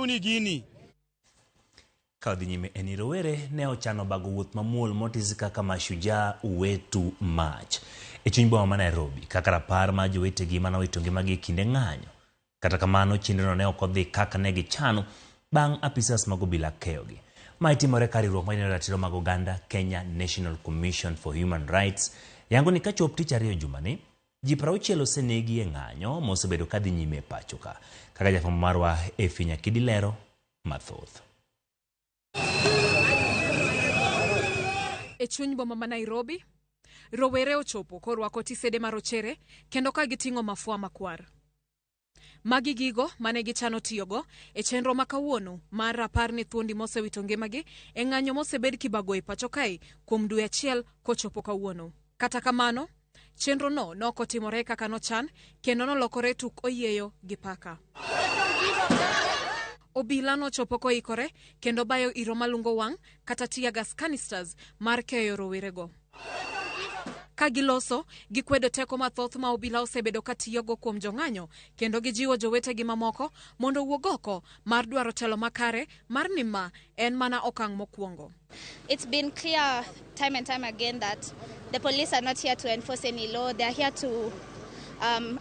ni gini. Ka odhi nyime en ni rowere ne ochano bago wuoth mamuol motisi kaka Mashujaa Wetu March e chuny boma ma Nairobi kaka rapar mar jowetegi mane owito ngimagi e kinde ng'anyo. Kata kamano chenrono ne ok odhi kaka ne gichano bang' apisas mag obila keyogi. Mae timore ka riwruok mar ratiro mag oganda Kenya National Commission for Human Rights yango ni kachop tich ariyo jumani, ji 60 osenegi e ng'anyo mosebedo kadhi nyime e pacho ka. Kaka jafwambo marwa Effie Nyakidi lero mathoth. E chuny boma ma Nairobi, rowere ochopo korwako tisede marochere kendo ka giting'o mafua makwar. Magi gigo mane gichano tiyogo e chenro ma kawuono mar rapar ne thuondi mosewito ngimagi e ng'anyo mosebed kibago e pacho kae kuom dwe achiel kochopo kawuono. Kata kamano, chenrono nok otimore kaka nochan kendo nolokore tuk oyieyo gi paka. Obila nochopo koikore kendo bayo iro malungo wang' kata tear gas canisters mar keyo rowerego. Ka giloso, gikwedo teko mathoth ma obila osebedo ka tiyogo kuom jong'anyo kendo gijiwo jowetegi mamoko mondo owuog oko mar dwaro telo makare mar ni ma en mana okang' mokwongo. It's been clear time and time again that the police are not here to enforce any law. They are here to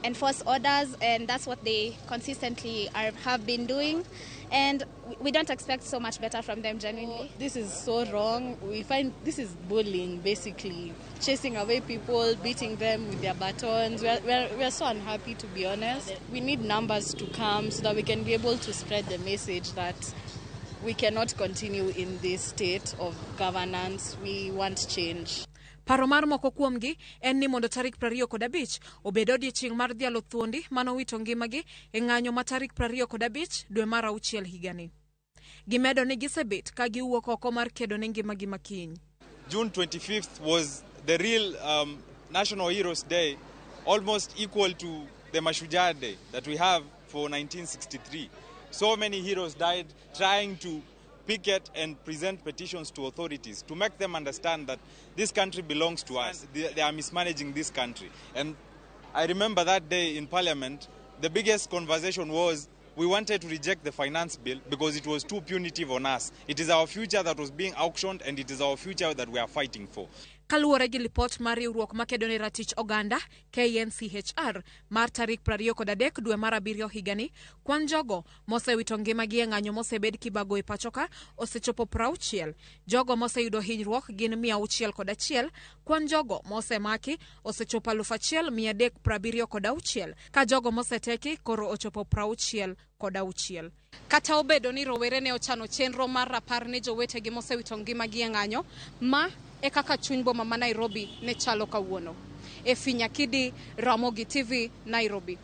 enforce orders, and that's what they consistently have been doing. And we don't expect so much better from them, genuinely. This is so wrong. We find this is bullying, basically. Chasing away people, beating them with their batons. We are so unhappy, to be honest. We need numbers to come so that we can be able to spread the message that we cannot continue in this state of governance. We want change. Paro mar moko kuomgi en ni mondo tarik 25 obed odiechieng' mar dhialo thuondi manowito ngimagi e ng'anyo ma tarik 25 dwe mar auchiel higani. Gimedo ni gisebet ka giwuok oko mar kedo ne ngimagi makiny. June 25th was the real National Heroes Day, almost equal to the Mashujaa Day that we have for 1963. So many heroes died trying to picket and present petitions to authorities to make them understand that this country belongs to us. They are mismanaging this country. And I remember that day in Parliament, the biggest conversation was we wanted to reject the finance bill because it was too punitive on us. It is our future that was being auctioned, and it is our future that we are fighting for. Kaluwore gi lipot mar riwruok makedo ne ratich oganda KNCHR mar tarik 23 dwe mar abiriyo higani, kwan jogo mosewito ngimagi e ng'anyo mosebed kibago e pachoka osechopo 60. Jogo moseyudo hinyruok gin 601, kwan jogo mosemaki osechopo 1376, ka jogo moseteki koro ochopo 66. Kata obedo ni rowere ne ochano chenro mar rapar ne jowetegi mosewito ngimagi e ng'anyo, ma e kaka chuny boma ma Nairobi ne chalo kawuono. Effie Nyakidi, Ramogi TV, Nairobi.